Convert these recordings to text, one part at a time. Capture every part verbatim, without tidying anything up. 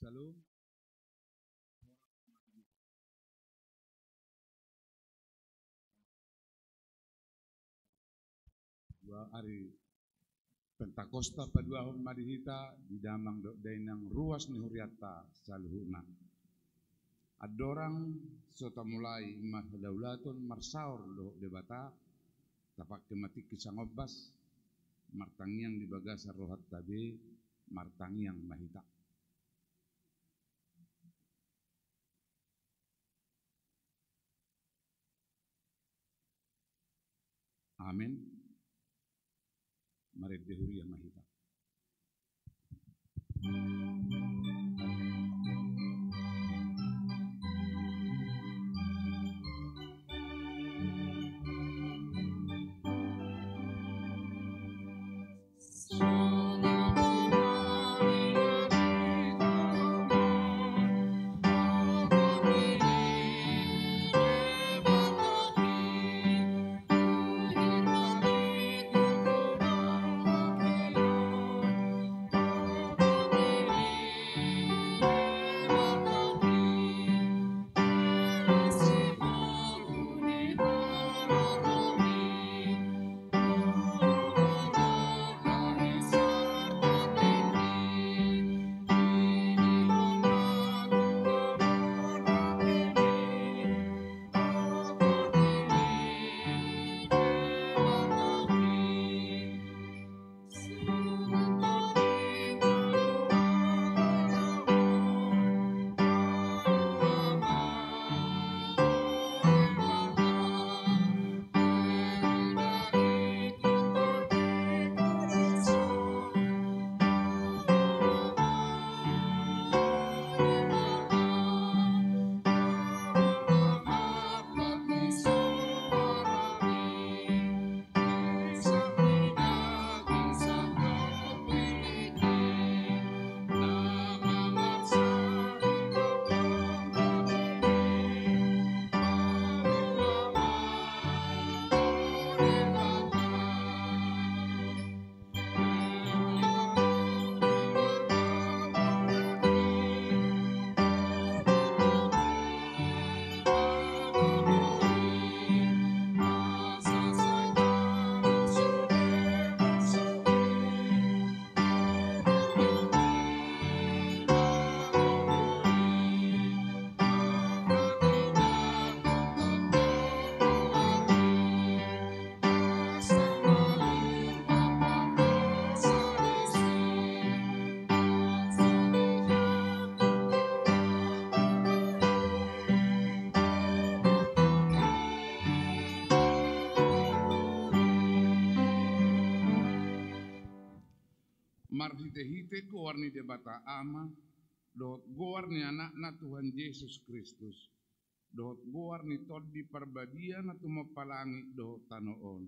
Shalom. Dua ari Pentakosta paduahon ma di hita di damang dohot dainang ruas ni hurianta saluhutna. Andorang so tamulai marhadaulaton marsaor dohot Debata, tapangke ma tingki sangombas, martangiang di bagasan rohanta be, martangiang ma hita. Amen. Marende huria ma hita. Marhitehite goar ni Debata Ama, dohot goar ni Anakna Tuhan Jesus Kristus, dohot goar ni Tondi Parbadia na tumompa langit dohot tano on.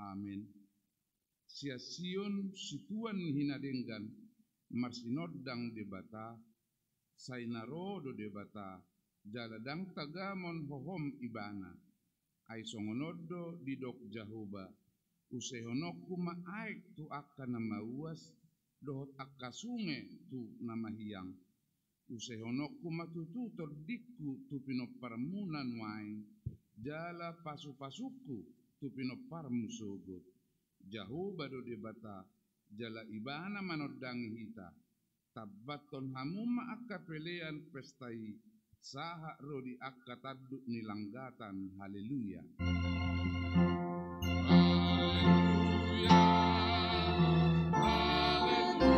Amen. Sian Sion, situan ni hinadenggan, marsinondang Debata, sai na ro do Debata, jala ndang tagamon hohom Ibana. Ai songon on do didok Jahowa: Usehononku ma aek tu angka na mauas, dohot angka sunge tu na mahiang. Usehononku ma tutu tondingku tu pinomparmuna nuaeng, jala pasupasungku tu pinomparmu sogot. Jahowa do Debata, jala Ibana manondangi hita. Tambathon hamu ma angka pelean pesta i, sahat ro di angka tanduk ni langgatan. Haleluya. Haleluya. Haleluya.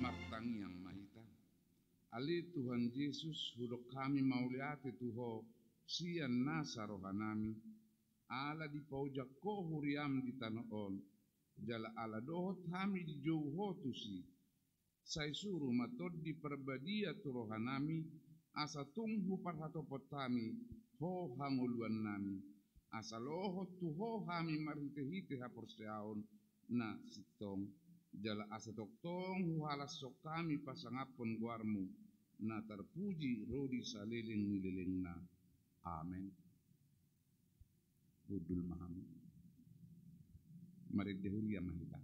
Martangiang ma hita. Ale Tuhan Jesus, hudok hami mauliate tu Ho sian nasa rohanami, ala dipaojak Ho huriam di tano on, jala ala dohot hami dijou Ho tusi. Sai suru ma Tondi Parbadia tu rohanami, asa tung huparhatopot hami Ho hangoluannami, asa lohot tu Ho hami marhitehite haporseaon na sintong, jala asa tongtong huhalashon hami pasangaphon goarmu na tarpuji ro di saleleng ni lelengna. Amen. Hundul ma hamu. Marende huria ma hita.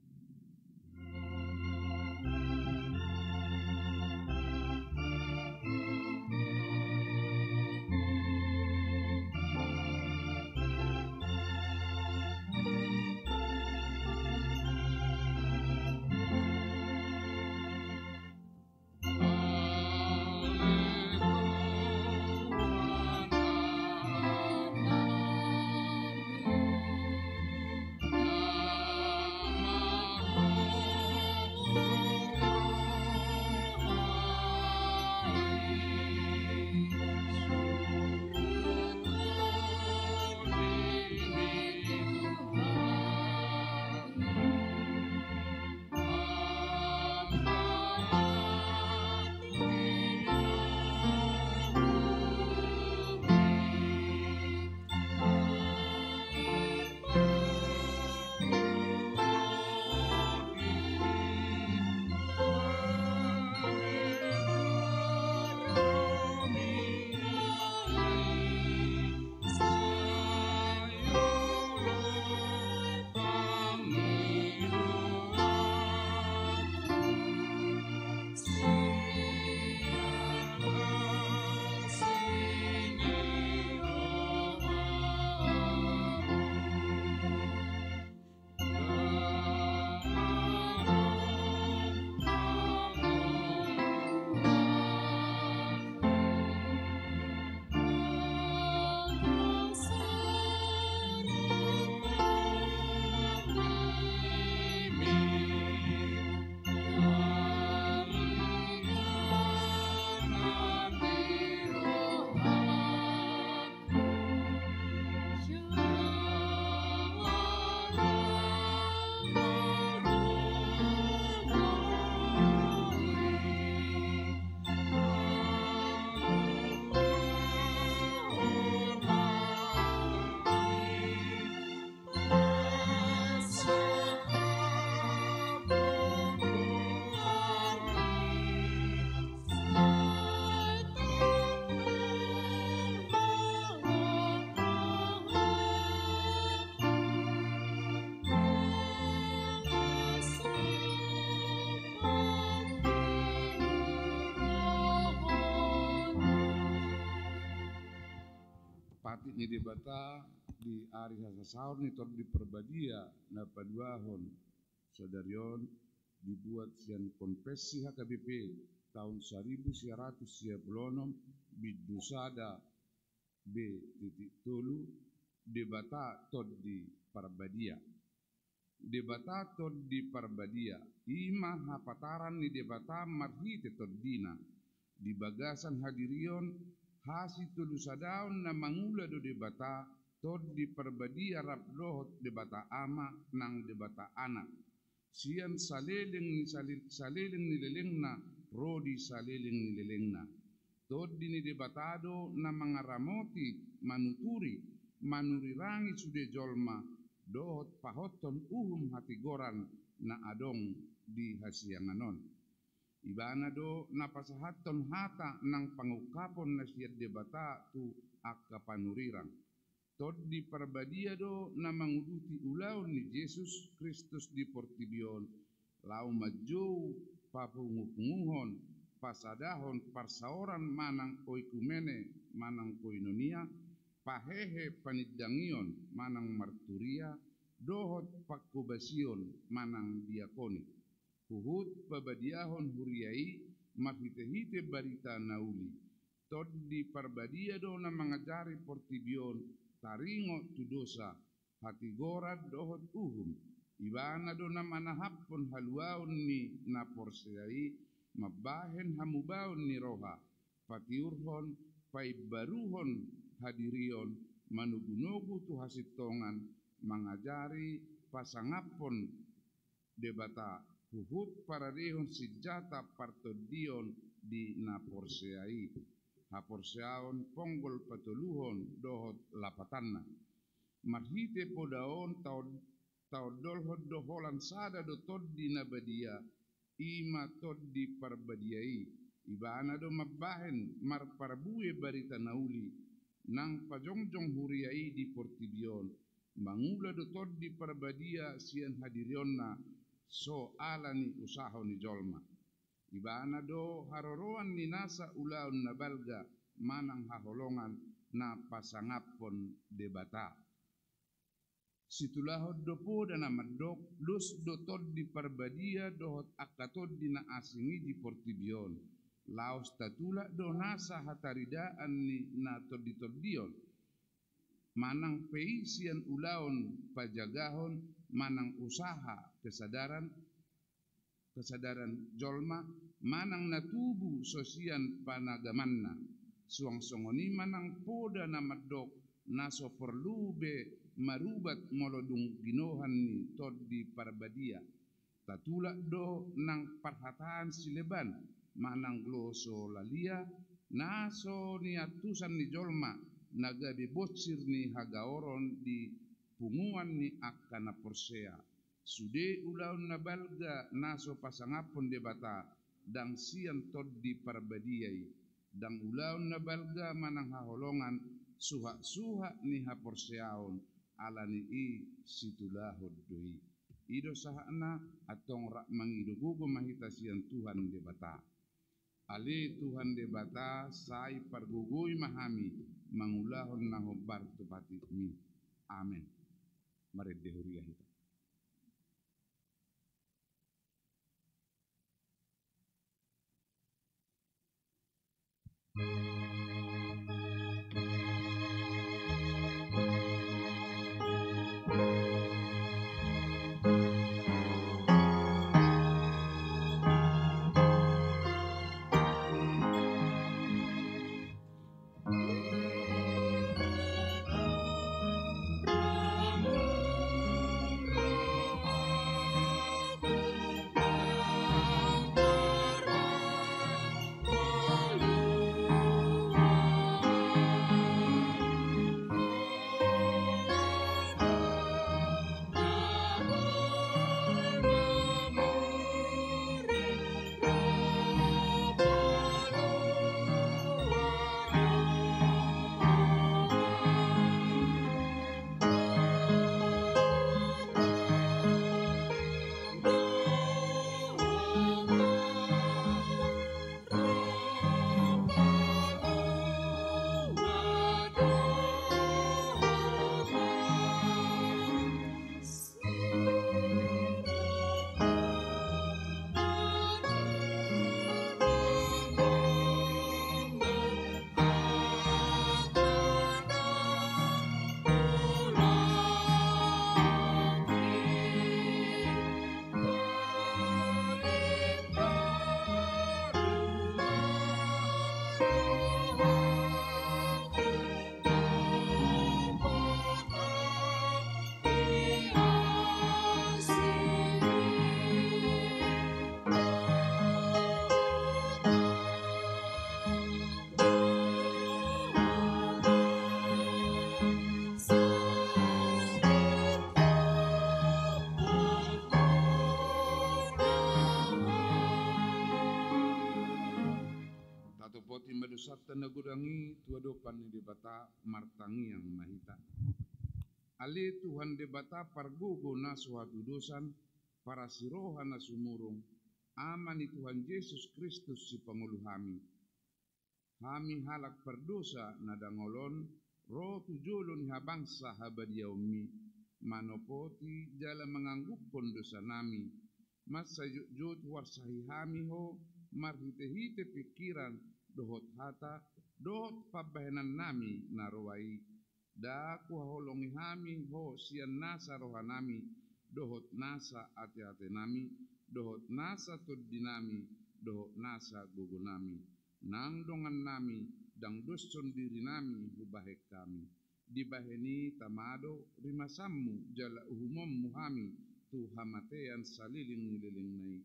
Patik ni Debata di ari hasasaor ni Tondi Parbadia na paduahon sadari on, dibuat sian Konfessi H K B P taon saribu sia ratus sia pulu onom, bindu sada B titik tolu, Debata Tondi Parbadia. Debata Tondi Parbadia, i ma hapataran ni Debata marhite Tondina. Di bagasan hadirion, hasitolusadaon na mangula do Debata, Tondi Parbadia rap dohot Debata Ama nang Debata Anak. Sian saleleng ni sale-, saleleng ni lelengna, ro di saleleng ni lelengna. Tondi ni Debata do na mangaramoti, manuturi, manurirangi sude jolma, dohot pahothon uhum hatigoran na adong di hasiangan on. Ibana do na pasahathon hata nang pangungkapon na sian Debata tu angka panurirang. Tondi Parbadia do na manguduti ulaon ni Jesus Kristus di portibi on, laho manjou papungupunguhon, pasadahon parsaoran manang oikumene manang koinonia, pahehe panindangion manang marturia, dohot pangkobasion manang diakoni. Huhut pabadiahon huria i marhitehite barita na uli. Tondi Parbadia do na mangajari portibi on taringot tu dosa, hatigoran dohot uhum. Ibana do na manahaphon haluaon ni na porsea i mambahen hamubaon ni roha, patiurhon, paimbaruhon hadirion, manogunogu tu hasintongan, mangajari pasangaphon Debata, huhut paradehon sinjata partondion di na porsea i. Haporseaon ponggol patoluhon dohot lapatanna. Marhite poda on taon-, taondolhon do holan sada do Tondi na badia, i ma Tondi Parbadia i. Ibana do mambahen marparbue barita na uli, nang pajongjong huria i di portibi on, mangula do Tondi Parbadia sian hadirionna so ala ni usaha ni jolma. Ibana do haroroan ni nasa ulaon na balga manang haholongan na pasangaphon Debata. Situlahon do poda na mandok, dos do Tondi Parbadia dohot angka tondi na asing i di portibi on. Laos tatulak do nasa hataridaan ni na tonditondion, manang pe i sian ulaon pajagahon manang usaha kesadaran kesadaran jolma, manang na tubu so sian panagamanna. Suang songon i manang poda na mandok, na so porlu be marubat molo dung ginohan ni Tondi Parbadia. Tatulak do nang parhataan sileban, manang glosolalia, na so niantusan ni jolma, na gabe bonsir ni hagaoron di punguan ni angka na porsea. Sude ulaon na balga na so pasangaphon Debata, ndang sian Tondi Parbadia i, ndang ulaon na balga manang haholongan, suhaksuhak ni haporseaon, ala ni i situlahon do i. I do sahatna, antong rap mangido gogo ma hita sian Tuhan Debata. Ale Tuhan Debata, sai pargogoi ma hami mangulahon na hombar tu patikmi. Amen. Marende huria hita. Tatopoti ma dosanta na godang i tu adopan ni Debata, martangiang ma hita. Ale Tuhan Debata pargogo na so hatudosan, parasi roha na sumurung, Ama ni Tuhan Jesus Kristus sipangolu hami. Hami halak pardosa na dangol on, ro tu jolo ni habangsa habadiaonmi, manopoti jala manganggungkon dosanami, mansai jotjot huarsahi hami ho, marhitehite pingkiran, dohot hata, dohot pambahenannami na roa i. Ndang huhaholongi hami ho sian nasa rohanami, dohot nasa ateatenami, dohot nasa tondinami, dohot nasa gogonami. Nang dongannami, ndang doshon dirinami hubahen hami. Dibahen i tama do rimasanmu jala uhumonmu hami tu hamatean saleleng ni lelengna i.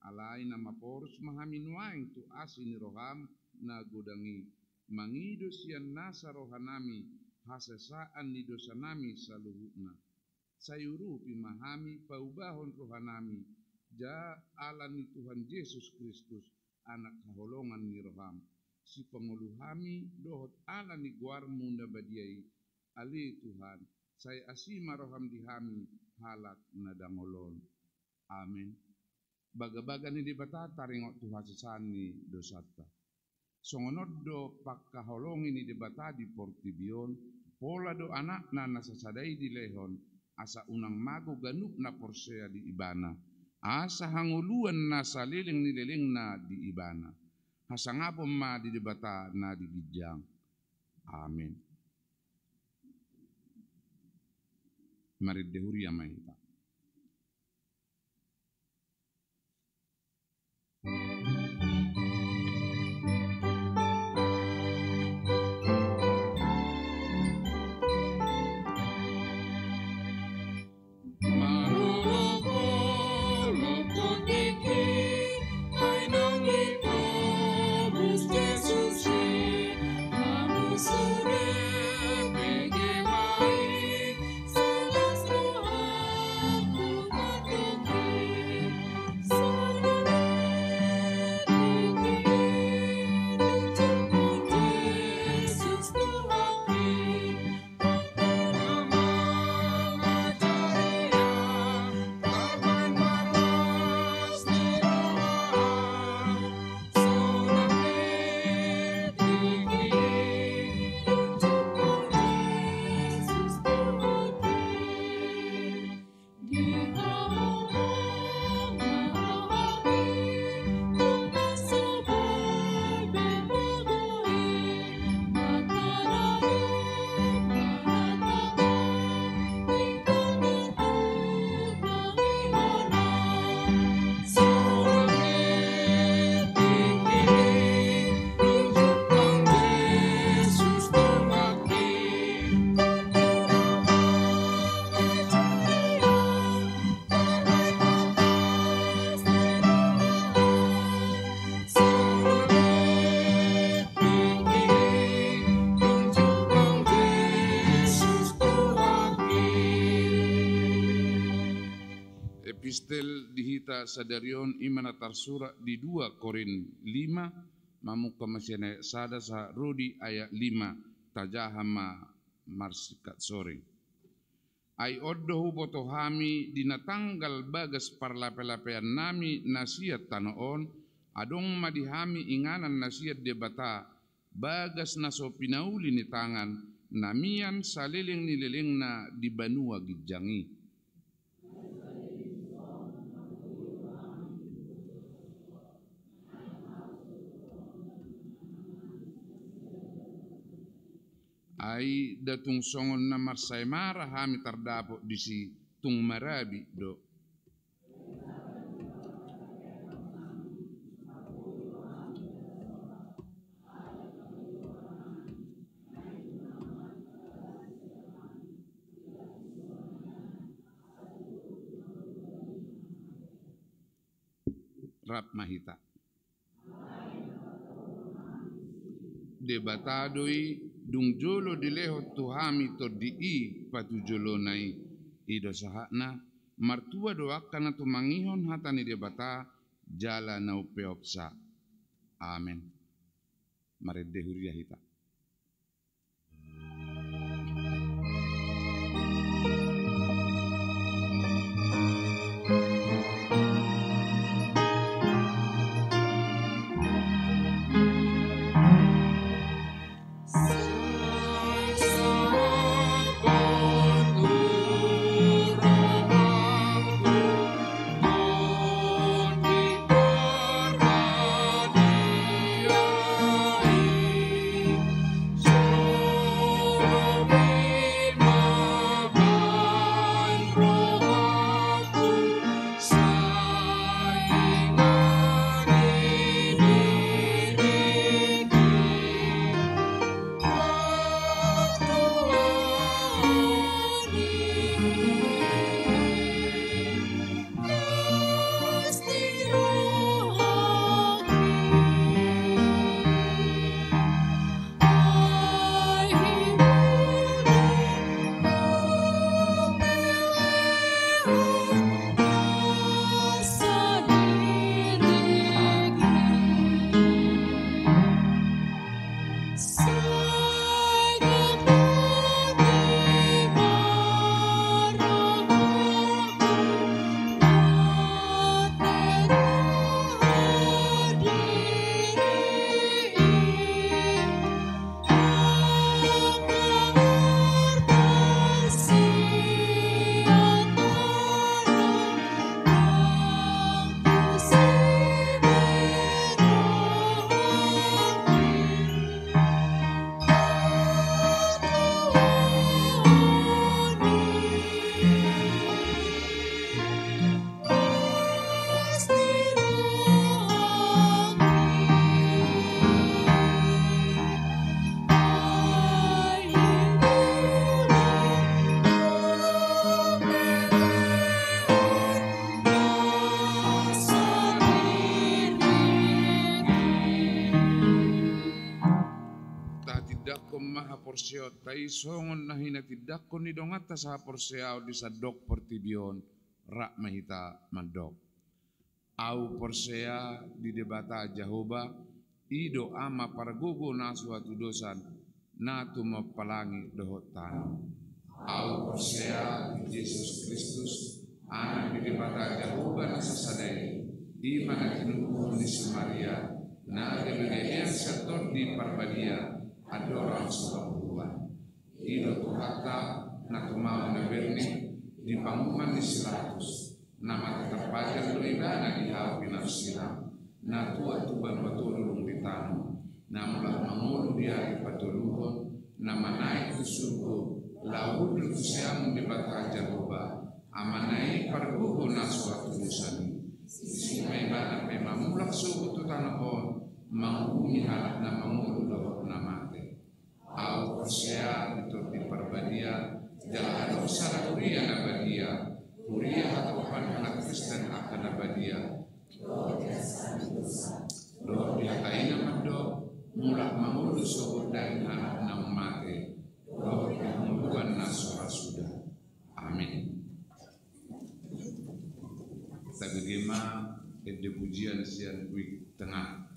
Alai na maporus ma hami nuaeng tu asi ni roham na godang i, mangido sian nasa rohanami hasesaan ni dosanami saluhutna. Sai urupi ma hami paubahon rohanami, jala ala ni Tuhan Jesus Kristus, Anak haholongan ni roham, sipangolu hami dohot ala ni goarmu na badia i, ale Tuhan, sai asi ma roham di hami halak na dangol on. Amen. Bagabaga ni Debata taringot tu hasesaan ni dosanta. Songon on do pangkaholongi ni Debata di portibi on, pola do Anakna na sasada i dilehon, asa unang mago ganup na porsea di Ibana, asa hangoluan na saleleng ni lelengna di Ibana. Hasangapon ma di Debata na di ginjang. Amen. Marende huria ma hita. Epistel di hita sadari on i ma na tarsurat di dua Korint lima, mamungka ma sian ayat sada sahat ro di ayat lima, tajaha ma marsingkat soring. Ai on do huboto hami di na tanggal bagas parlapelapeannami na sian tano on, adong ma di hami inganan na sian Debata, bagas na so pinauli ni tangan, na mian saleleng ni lelengna di banua ginjang i. Ai nda tung songon na marsaemara hami tardapot disi, tung marabit do. Rap ma hita. Debata do i, dung jolo dilehon tu hami Tondi i patujolona i. I do sahatna. Martua do angka na tumangihon hata ni Debata jala na umpeopsa. Amen. Marende huria hita. Haporseaonta i songon na hinatindangkon ni donganta sahaporseaon di sandok portibi on, rap ma hita mandok. Ahu porsea di Debata Jahowa, i do Ama pargogo na so hatudosan, na tumompa langit dohot tano. Ahu porsea di Jesus Kristus, Anak ni Debata Jahowa na sasada i, i ma na tinubuhon ni si Maria, na gabe gabean sian Tondi Parbadia, andorang so hambuluan. I do Tuhanta, na tumaon na bernit di panguhuman ni si Pilatus, na mate tarpajal do Ibana di hau pinarsilang, na tuat tu banua tolu dung di tano, na mulak mangolu di ari patoluhon, na manaek tu surgo, laho hundul tu siamun Debata Jahowa, Amana i pargogo na so hatudosan i. Disi ma Ibana pe mamulak sogot tu tano on, manguhumi halak na mangolu dohot na mate. Ahu porsea di Tondi Parbadia, jala adong sada huria na badia, huria hatopan halak Kristen angka na badia. Dohot di hata i na mandok, mulak mangolu sogot daging halak naung mate, dohot di hangoluan na so ra suda. Amin. Tabege ma ende pujian sian Wijk Tengah.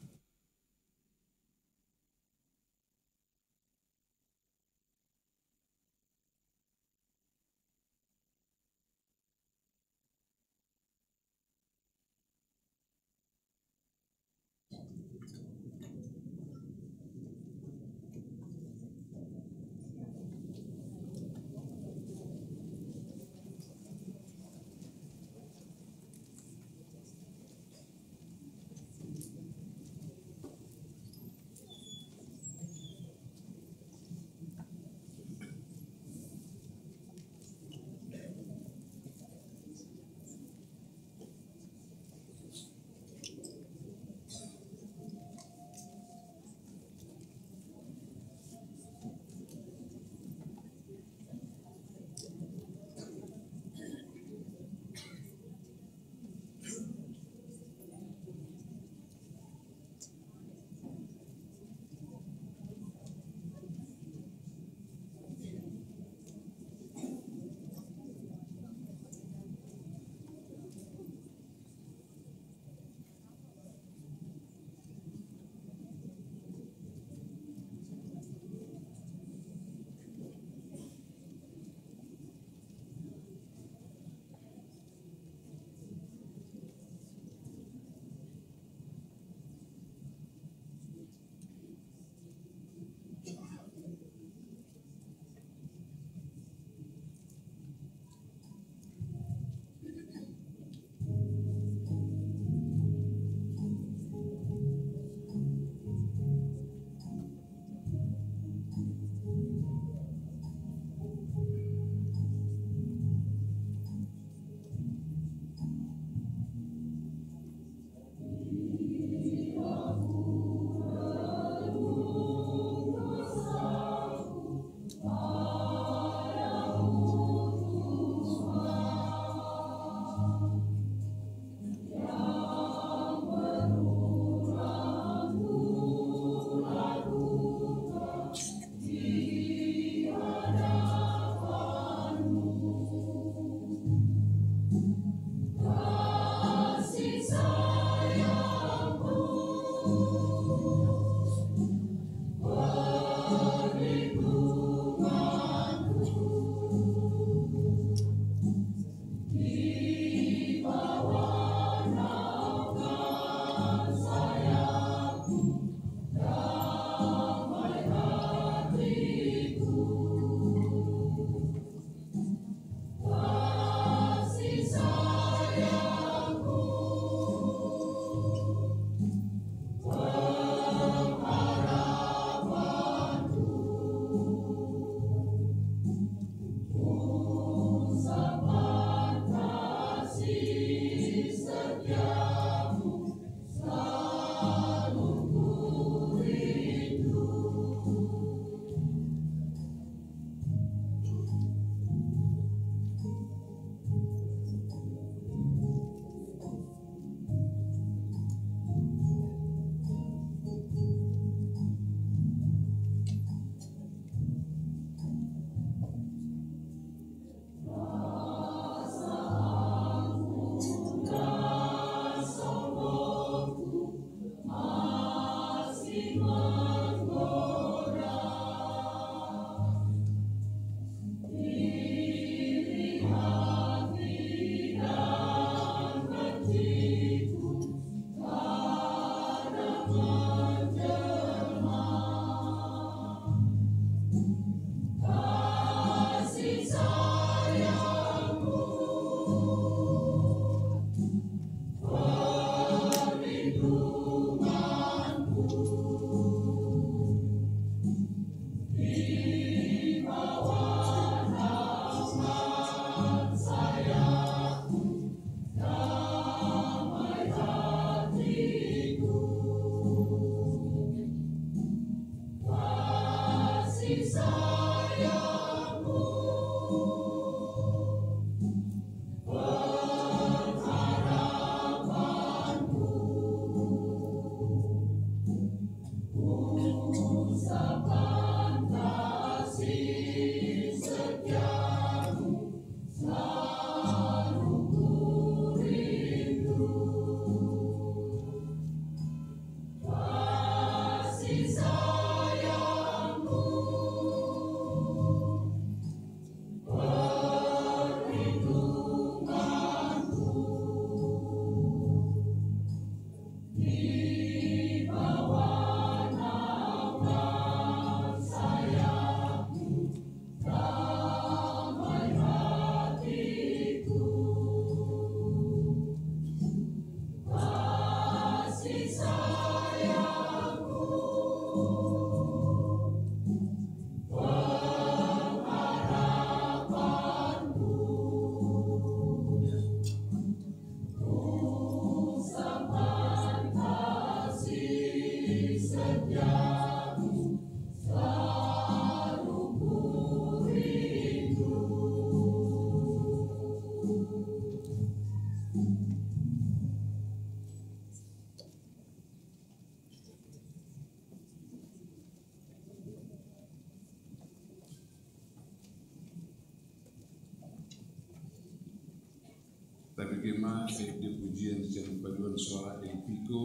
Tabege ma ende pujian sian paduan suara Elpiko,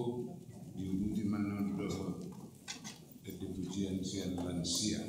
diuduti ma na dohot ende pujian sian lansia.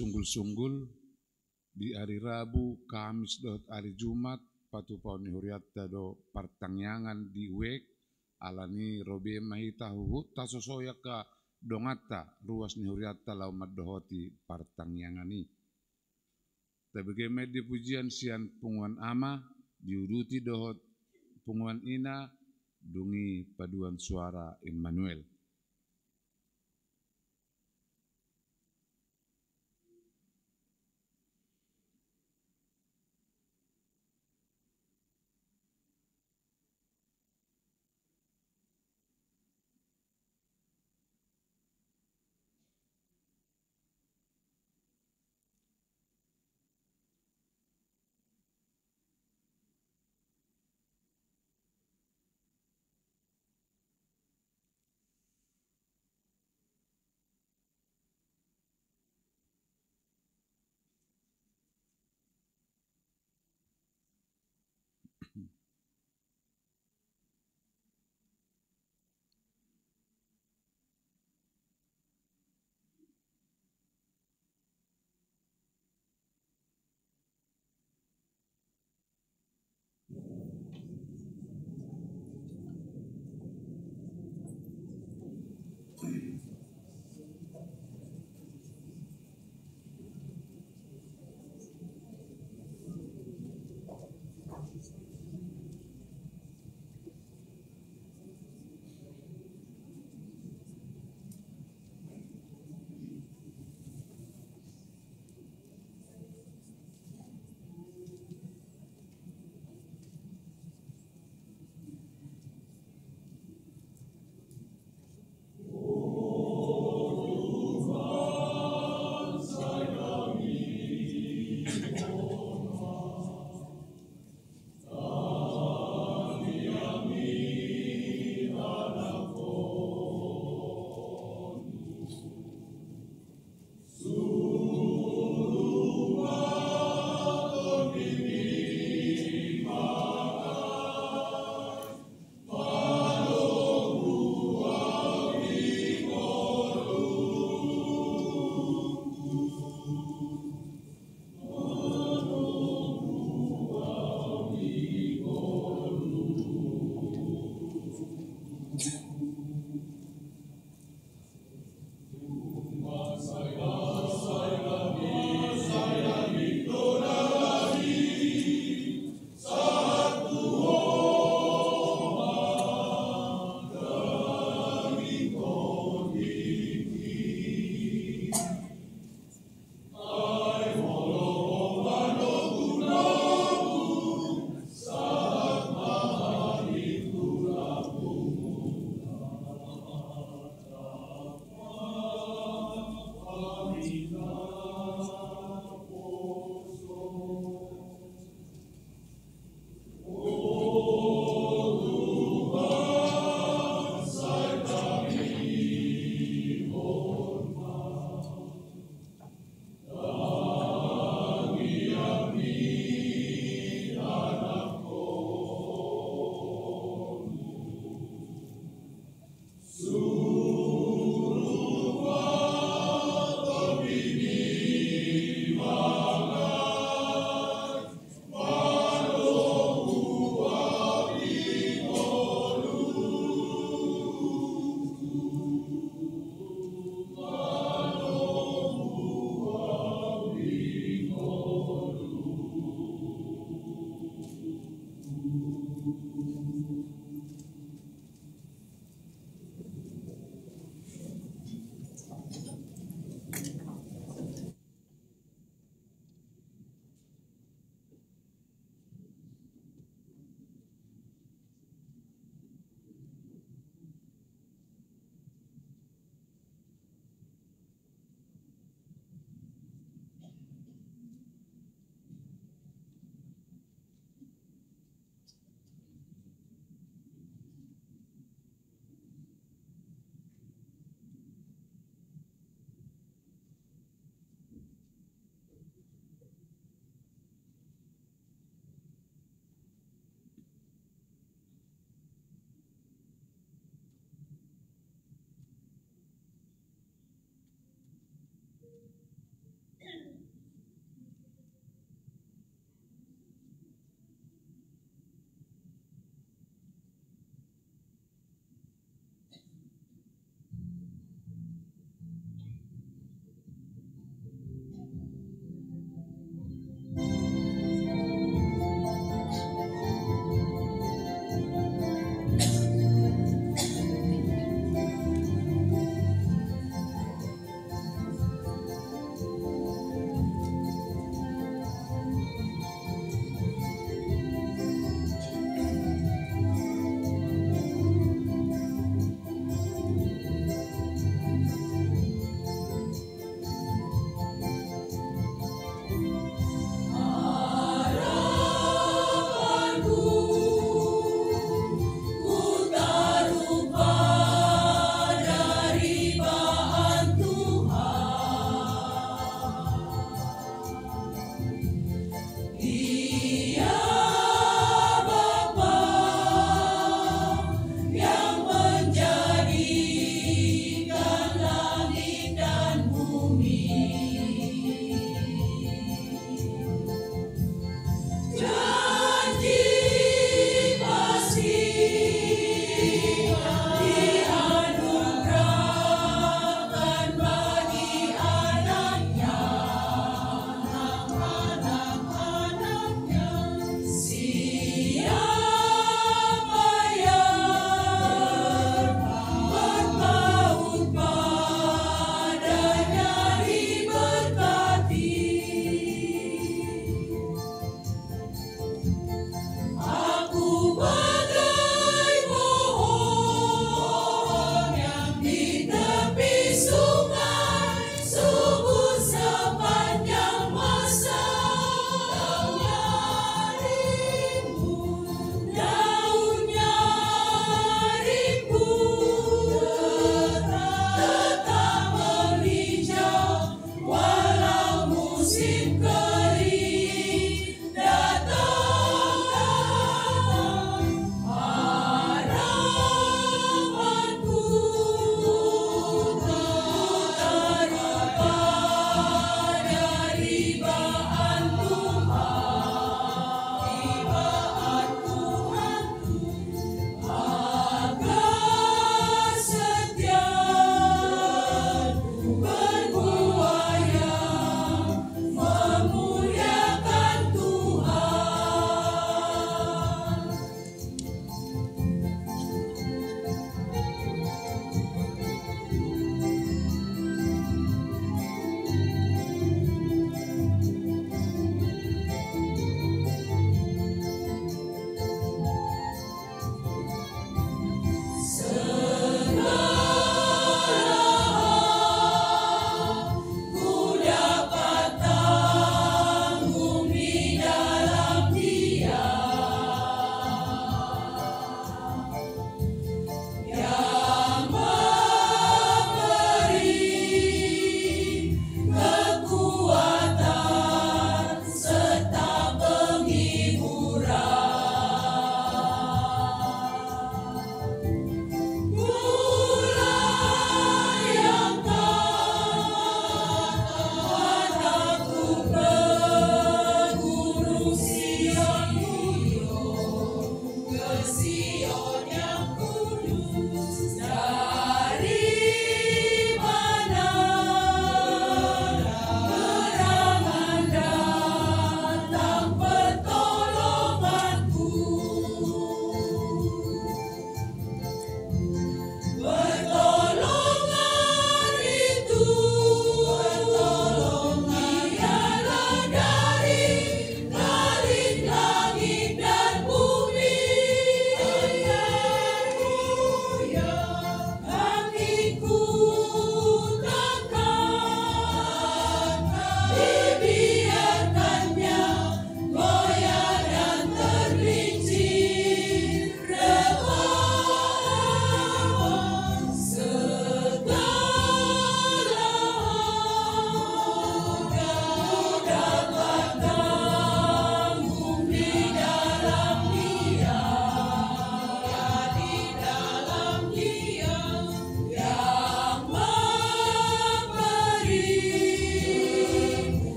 Sunggul-sunggul di ari Rabu, Kamis dohot ari Jumat, patupaon ni hurianta do partangiangan di wijk, alani i ro be ma hita huhut tasosoi angka donganta, ruas ni hurianta laho mandohoti partangiangan i. Tabege ma i di pujian sian punguan ama, diuduti dohot punguan ina, dung i paduan suara Immanuel.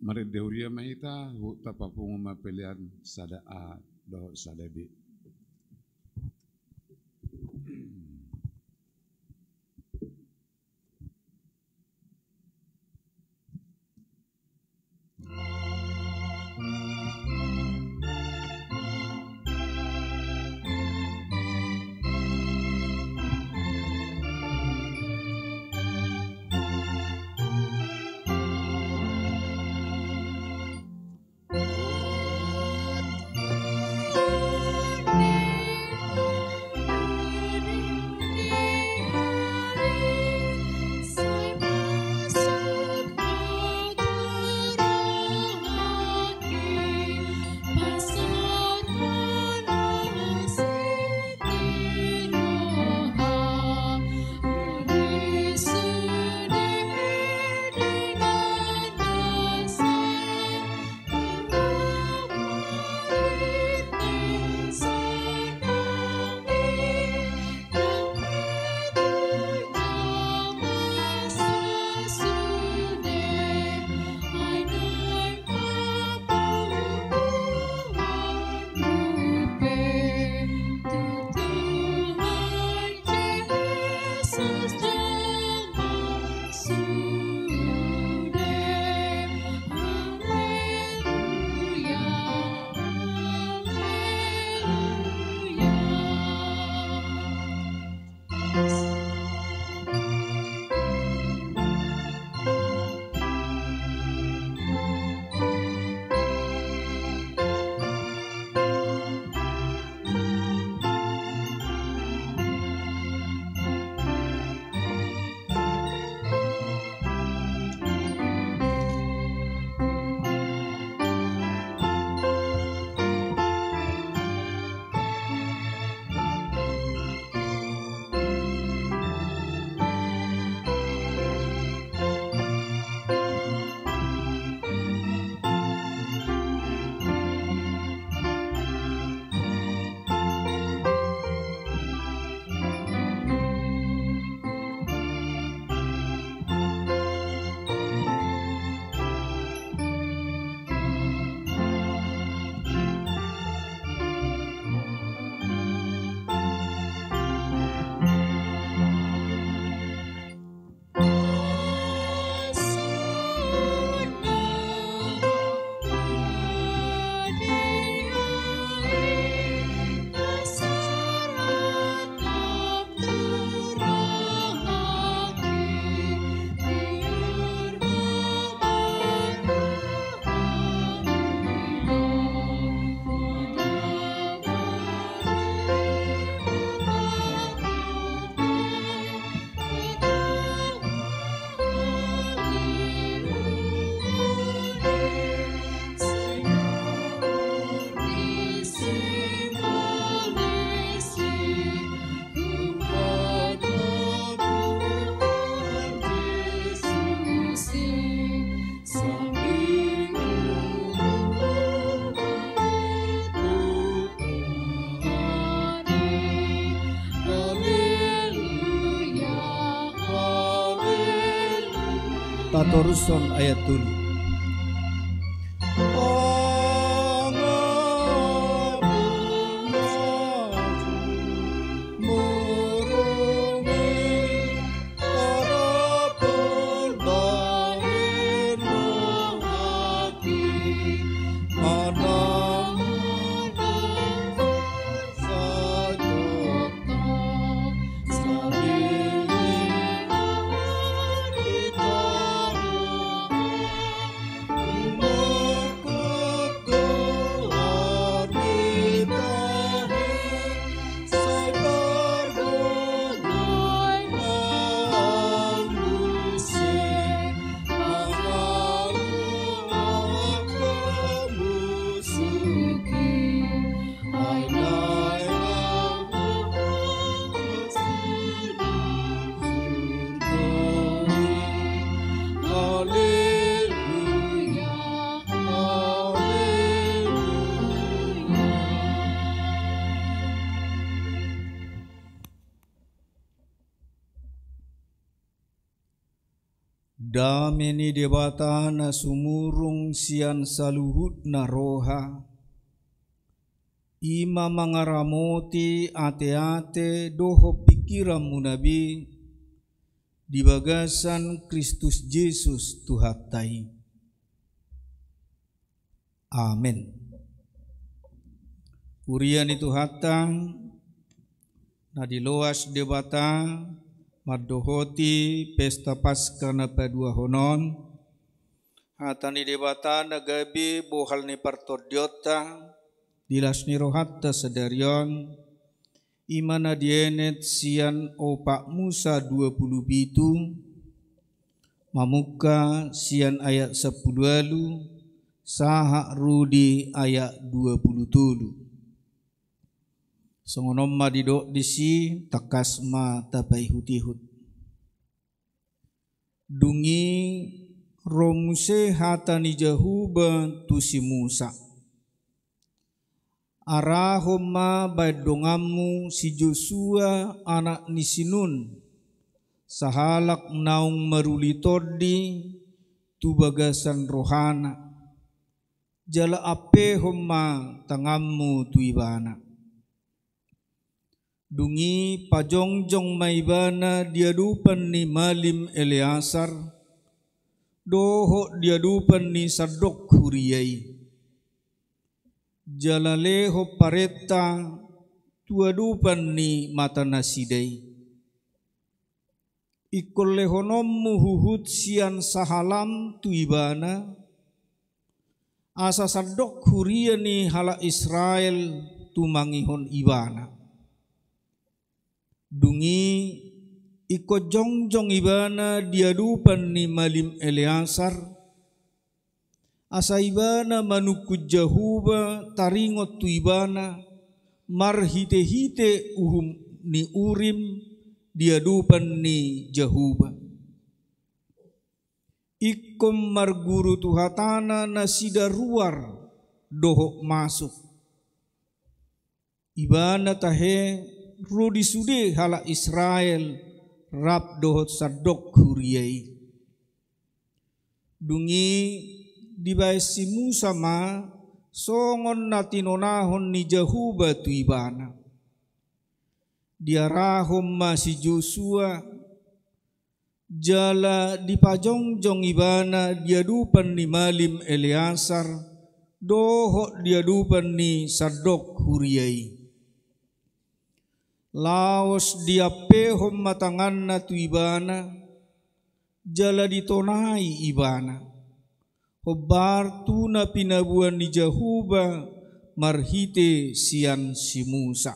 Marende huria ma hita, huhut tapapungu ma pelean sada A dohot sada B. Tatorushon ayat tolu. Dame ni Debata na sumurung sian saluhutna roha, i ma mangaramoti ateate dohot pingkiranmuna be di bagasan Kristus Jesus Tuhanta i. Amen. Huria ni Tuhanta, na diloas Debata mandohoti pesta Paska na paduahon on, hata ni Debata na gabe bohal ni partondionta di las ni rohanta sadari on, i ma na dienet sian Opat Musa dua pulu pitu, mamungka sian ayat sampulu ualu sahat ro di ayat dua pulu tolu. Songon on ma didok disi, tangkas ma tapaihut-ihut. Dung i ro muse hata ni Jahowa tu si Musa: Arahon ma baen donganmu si Josua anak ni si Nun, sahalak naung maruli tondi tu bagasan rohana, jala ampehon ma tanganmu tu ibana. Dung i pajongjong ma ibana di adopan ni malim Eleasar dohot di adopan ni Sadok huria i, jala lehon parenta tu adopan ni matanasida i. Ingkon lehononmu huhut sian sahalam tu ibana, asa sandok huria ni halak Israel tumangihon ibana. Dung i ingkon jongjong ibana di adopan ni malim Eleasar, asa ibana manungkun Jahowa taringot tu ibana marhite-hite uhum ni Urim di adopan ni Jahowa. Ingkon marguru tu hatana nasida ruar dohot masuk. Ibana tahe ro di sude halak Israel rap dohot sandok huria i. Dung i dibaen si Musa ma songon na tinonahon ni Jahowa tu ibana. Diarahon ma si Josua, jala dipajongjong ibana di adopan ni malim Eleasar dohot di adopan ni sandok huria i. Laos diampehon ma tanganna tu ibana, jala ditonai ibana, hombar tu na pinaboan ni Jahowa marhite sian si Musa.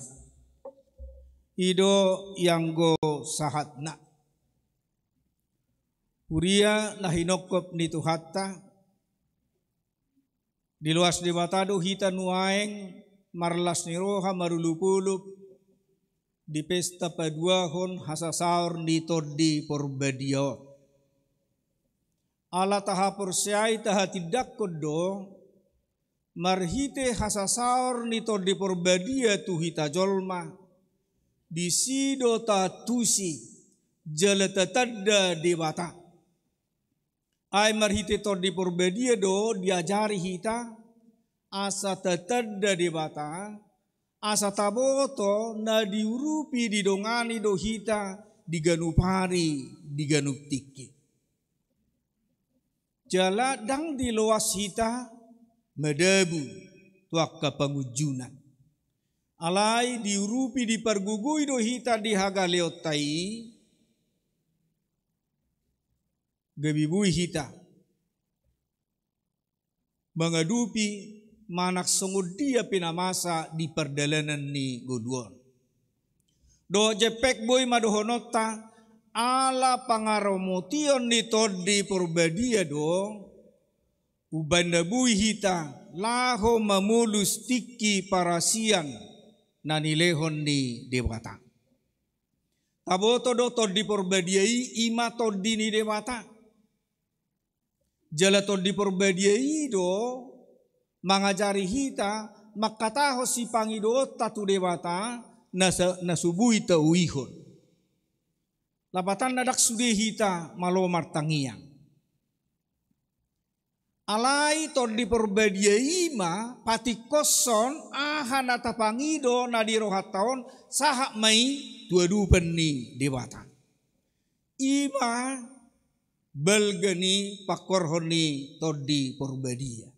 I do ianggo sahatna. Huria na hinongkop ni Tuhanta, diloas Debata do hita nuaeng marlas ni roha marolop-olop di pesta paduahon hasasaor ni Tondi Porbadia on. Ala tahaporseai, tahatindangkon do, marhite hasasaor ni Tondi Porbadia tu hita jolma, disi do taantusi jala tatanda Debata. Ai marhite Tondi Porbadia do diajari hita asa tatanda Debata, asa taboto na diurupi, didongani do hita di ganup ari, di ganup tingki. Jala ndang diloas hita madabu tu angka pangunjunan. Alai diurupi, dipargogoi do hita di hagaleonta i, gabe boi hita mangadopi manang songon dia pe na masa di pardalanan ni ngolu on. Dohot jempek boi ma dohononta, ala pangaramotion ni Tondi Porbadia do umbaen na boi hita laho mamolus tingki parasian na nilehon ni Debata. Taboto do Tondi Porbadia i, i ma Tondi ni Debata. Jala Tondi Porbadia i do mangajari hita mangkatahon sipangidoonta tu Debata na sa-, na so boi taulihon. Lapatanna ndang sude hita malo martangiang. Alai Tondi Porbadia i ma patingkoshon aha na tapangido na di rohanta on, sahat ma i tu adopan ni Debata. I ma balga ni pangkorhon ni Tondi Porbadia.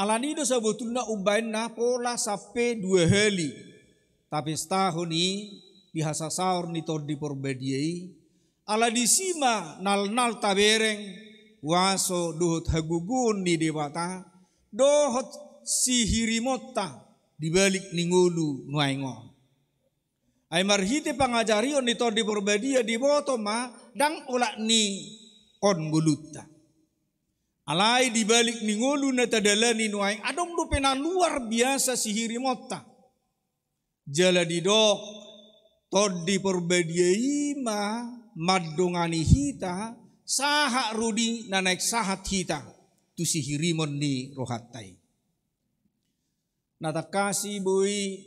Alani do sabotulna umbahen na pola sampe dua hali tapestahon i di hasasaor ni Tondi Porbadia i, ala disi ma nalnal tabereng huaso dohot hagogoon ni Debata, dohot sihirimonta di balik ni ngolu nuaeng on. Ai marhite pangajarion ni Tondi Porbadia diboto ma ndang olat ni on ngolunta. Alai di balik ni ngolu na tadalani nuaeng adong dope na luar biasa sihirimonta. Jala didok Tondi Porbadia i ma mandongani hita sahat ro di na naeng sahat hita tu sihirimon ni rohanta i. Na tangkas i boi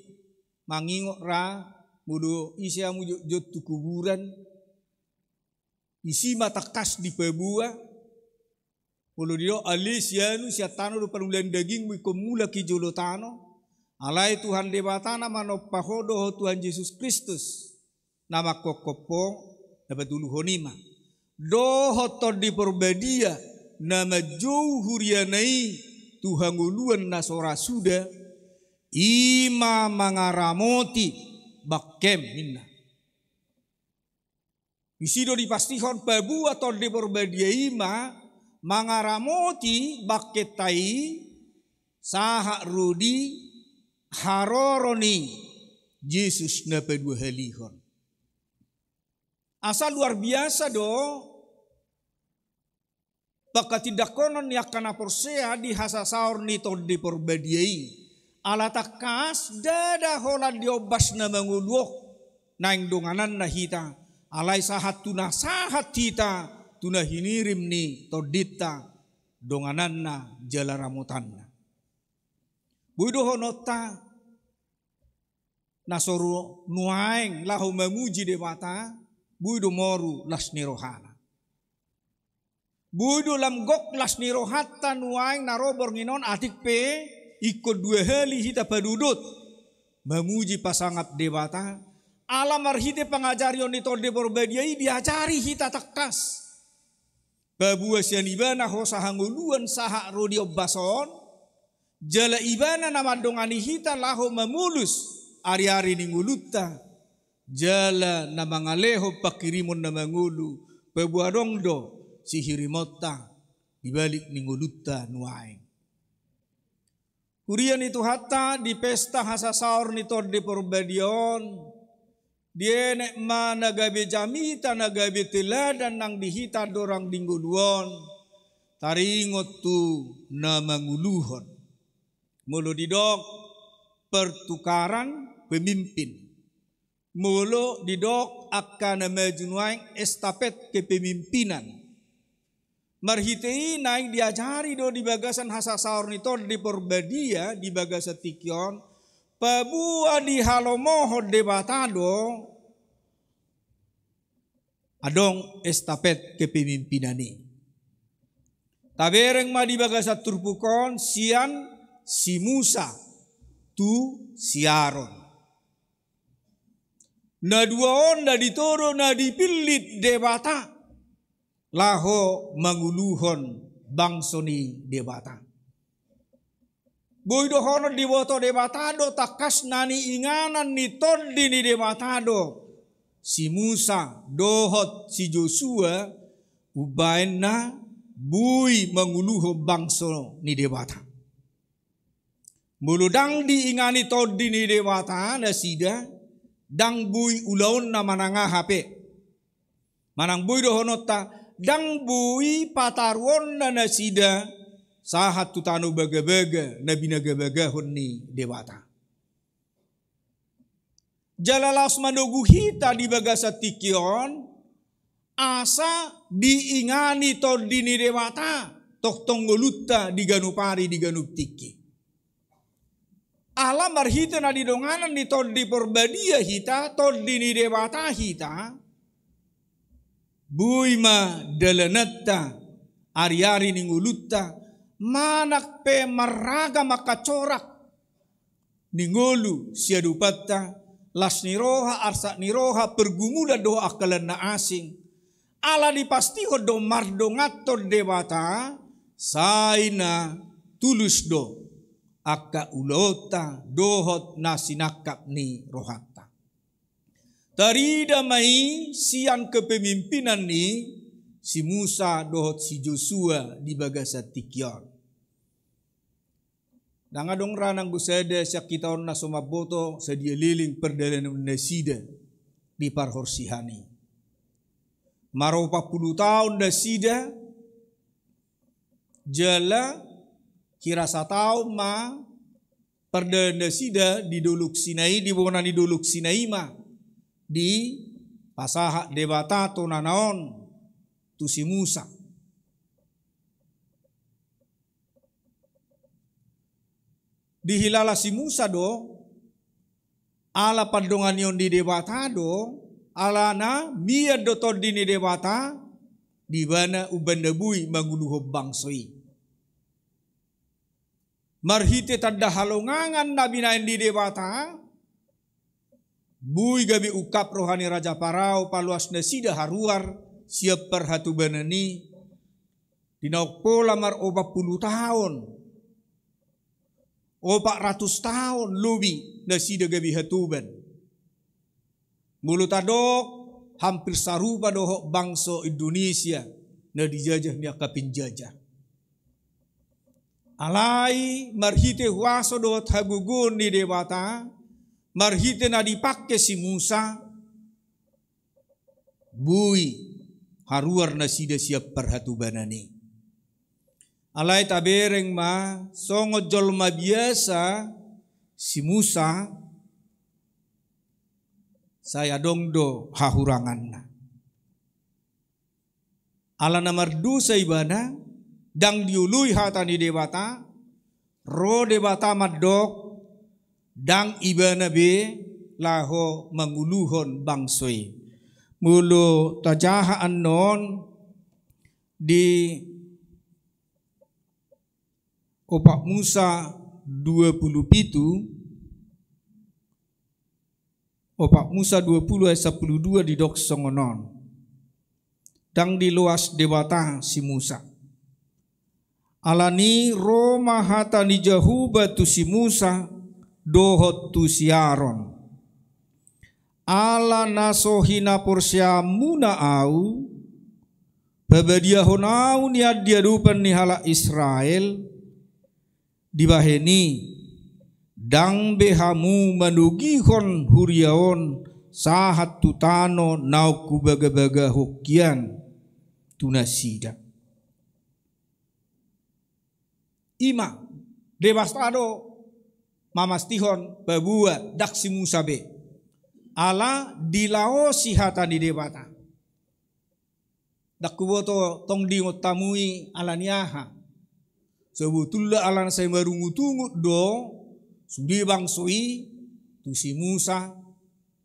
mangingot ra, molo ise hamu jotjot tu kuburan, disi ma tangkas dipaboa. Molo didok ale sianu, sian tano do panulan dagingmu ingkon mulak i jolo tano. Alai Tuhan Debata na manompa ho dohot Tuhan Jesus Kristus na mangkophop ho, na patuluhon i ma. Dohot Tondi Porbadia na manjou huriana i tu hangoluan na so ra suda, i ma mangaramoti bangkem ninna. Disi do dipastihon paboa Tondi Porbadia i ma mangaramoti bangkenta i sahat ro di haroro ni Jesus na paduahalihon. Asa luar biasa do pangkatindanghonon ni angka na porsea di hasasaor ni Tondi Porbadia i. Ala tangkas ndada holan di ombas na mangolu on naeng dongananna hita, alai sahat tu na sahat hita tu na hinirim ni Tondinta dongananna jala ramotanna. Boi dohononta na so ro nuaeng laho mamuji Debata, boi do moru las ni rohana. Boi do lam gok las ni rohanta nuaeng na ro borngin on, atik pe ingkon dua hali hita padodot mamuji pasangap Debata. Ala marhite pangajarion ni Tondi Porbadia i diajari hita tangkas paboa sian Ibana hosa hangoluan sahat ro di ombas on, jala Ibana na mandongani hita laho mamolus ariari ni ngolunta, jala na mangalehon panghirimon na mangolu, paboa adong do sihirimonta di balik ni ngolunta nuaeng. Huria ni Tuhanta, di pesta hasasaor ni Tondi Porbadia on, dienet ma na gabe jamita, na gabe teladan nang di hita andorang di ngolu on, taringot tu na manguluhon. Molo didok pertukaran pemimpin, molo didok angka na maju nuaeng estafet kepemimpinan. Marhite i naeng diajari do di bagasan hasasaor ni Tondi Porbadia di bagasan tingki on, paboa dihalomohon Debata do adong estafet kepemimpinan i. Tabereng ma di bagasan turpuk on sian si Musa tu si Aron. Na dua on na ditodo na dipillit Debata laho manguluhon bangso ni Debata. Boi dohonon diboto Debata do tangkas na niinganan ni Tondi ni Debata do si Musa dohot si Josua umbahen na boi manguluhon bangso ni Debata. Molo ndang diingani Tondi ni Debata nasida, ndang boi ulaonna manang aha pe. Manang boi dohononta, ndang boi pataruonna nasida sahat tu tano bagabaga na binagabagahon ni Debata. Jala laos manogu hita di bagasan tingki on, asa diingani Tondi ni Debata tongtong ngolunta di ganup ari di ganup tingki. Ala marhite na nidonganan ni Tondi Porbadia hita, Tondi ni Debata hita, boi ma dalananta ari-ari ni ngolunta, manang pe marragam angka corak ni ngolu siadopanta, las ni roha, arsak ni roha, pergumulan dohot angka na asing. Ala dipastihon do mardonganhon Debata, sai na tulus do angka ulaonta dohot na sinangkap ni rohanta. Tarida ma i sian kepemimpinan ni si Musa dohot si Josua di bagasan tingki on. Ndang adong ra nanggo sada sian hita on na so mamboto sadia leleng pardalanan nasida di parhorsihan i. Maropat pulu taon nasida, jala hira sataon ma pardalanan nasida di Dolok Sinai, di bona ni Dolok Sinai ma dipasahat Debata tonana on tu si Musa. Dihilala si Musa do, ala pandonganion ni Debata do, alana mian do Tondi ni Debata di ibana umbahen na boi manguluhon bangso i. Marhite tanda halongangan na binahen ni Debata, boi gabe ungkap roha ni Raja Parao paloas nasida haruar sian parhatobanan i, di naung pola maropat pulu taon, opat ratus taon lobi nasida gabe hatoban. Molo tadok, hampir sarupa dohot bangso Indonesia na dijajah ni angka penjajah. Alai marhite huaso dohot hagogoon ni Debata, marhite na dipangke si Musa, boi haruar nasida sian parhatobanan i. Alai tabereng ma, songon jolma biasa si Musa, sai adong do hahuranganna. Ala na mardosa ibana, ndang dioloi hata ni Debata, ro Debata mandok, ndang ibana be laho manguluhon bangso i. Molo tajaha annon di Opat Musa dua pulu pitu, Opat Musa dua pulu ayat sampulu dua didok songon on. Ndang diloas Debata si Musa. Alani ro ma hata ni Jahowa tu si Musa dohot tu si Aron. Ala na so hinaporseaonmuna ahu, pabadiahon ahu nian di adopan ni halak Israel, dibahen i, ndang be hamu manogihon huria on sahat tu tano naung hubagabagahon hian tu nasida. I ma, Debata do mamastihon paboa ndang si Musa be. Ala dilaosi hata ni Debata. Ndang huboto tong diingot hamu i ala ni aha. Sebetulna ala na sai marungutungut do sude bangso i tu si Musa,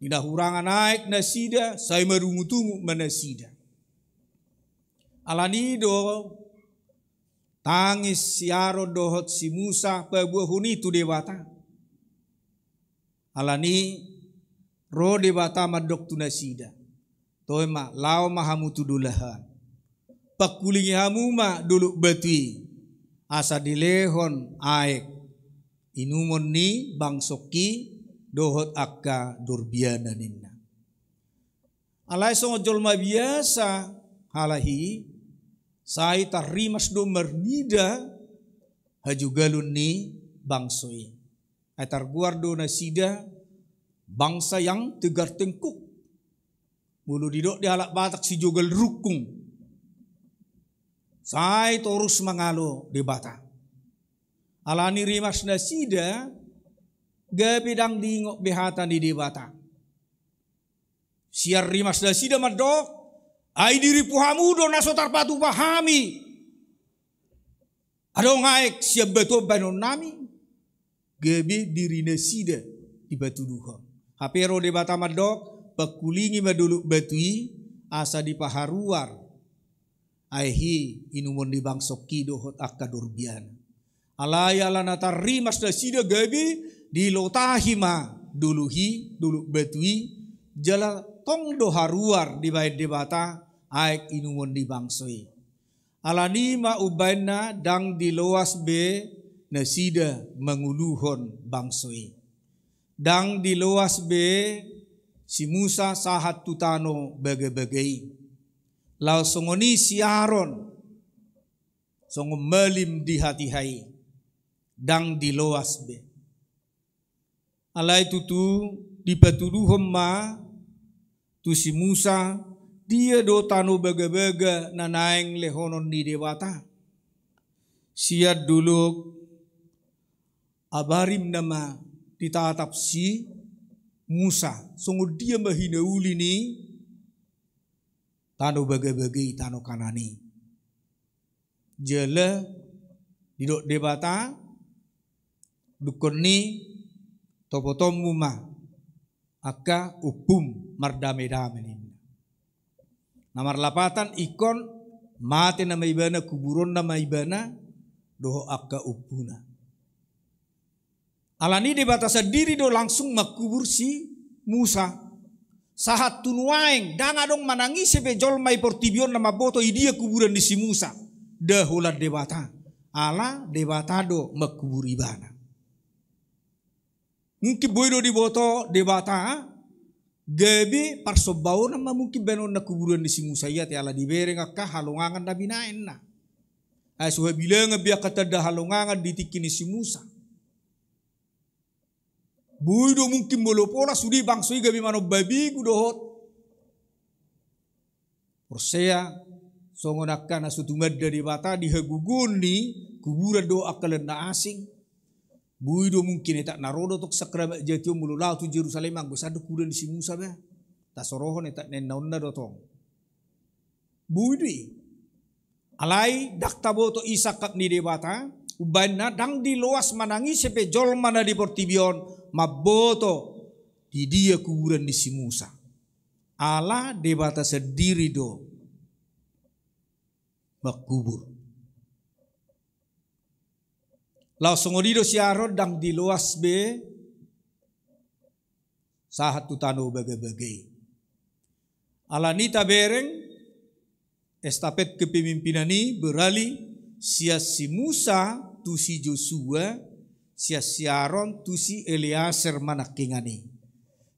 di na hurang aek nasida, sai marungutungut ma nasida. Alani do tangis si Aron dohot si Musa paboahon i tu Debata. Alani ro Debata mandok tu nasida, toe ma, laho ma hamu tu dolahan. Pangkulingi hamu ma dolok batu i, asa dilehon aek inumon ni bangsongki dohot angka dorbiana ninna. Alai songon jolma biasa halak i, sai tarrimas do marnida hajogalon ni bangso i. Ai targoar do nasida bangsa yang tegar tengkuk. Molo didok di halak Batak sijogal rungkung. Sai torus mangalo Debata. Alani rimas nasida, gabe ndang diingot be hata ni Debata. Sian rimas nasida mandok, ai diripu hamu do na so tarpatupa hami. Adong aek sian batu on bahenonnami, gabe diri nasida dipatuduhon. Hape ro Debata mandok, pangkulingi ma dolok batu i, asa dipaharuar Ai hi inumon ni bangsohi dohot angka dorbiana. Alai ala na tarrimas nasida gabe dilotahi ma dolok i, dolok batu i, jala tong do haruar dibaen Debata aek inumon ni bangso i. Alani ma umbaenna ndang diloas be nasida manguluhon bangso i. Ndang diloas be si Musa sahat tu tano bagabaga i. Laos songon i si Aron, songon malim di hatiha i, ndang diloas be. Alai tutu dipatuduhon ma tu si Musa, dia do tano bagabaga na naeng lehonon ni Debata. Sian dolok Abarim nama ditatap si Musa, songon dia ma hinauli ni tano bagabaga i, tano Kanaan i. Jala didok Debata, dungkon ni topotonmu ma angka ompum mardame-dame ninna. Na marlapatan ingkon mate nama ibana, kuburonna ma ibana dohot angka ompuna. Alani Debata sandiri do langsung mangkubur si Musa. Sahat tu nuaeng ndang adong manang ise pe jolma i portibi on na mamboto i dia kuburan ni si Musa. Nda holan Debata. Ala Debata do mangkubur ibana. Mungkin boi do diboto Debata gabe parsombaonan ma mungkin baenonna kuburan ni si Musa i, ate, ala dibereng angka halongangan na binaenna. Ai so habilangan be angka tanda halongangan di tingki ni si Musa. Boi do mungkin molo pola sude bangso i gabe manomba begu dohot porsea songon angka na so tumanda Debata di hagogoon ni kuburan dohot angka lan na asing. Boi do mungkin etak na ro do tong sakramat jati on molo laho tu Jerusalem, anggo sandok kuburan ni si Musa ba, tasorohon etak nenna onna do tong. Boi do i. Alai ndang taboto i sangkap ni Debata, umbaenna ndang diloas manang ise pe jolma na di portibi on mamboto di dia kuburan ni si Musa. Ala Debata sandiri do mangkubur. Laos songon i do si Aron, ndang diloas be sahat tu tano bagabaga i. Alani tabereng estafet kepemimpinan i beralih sian si Musa tu si Josua, sian si Aron tu si Eleasar ma nangkiningan i.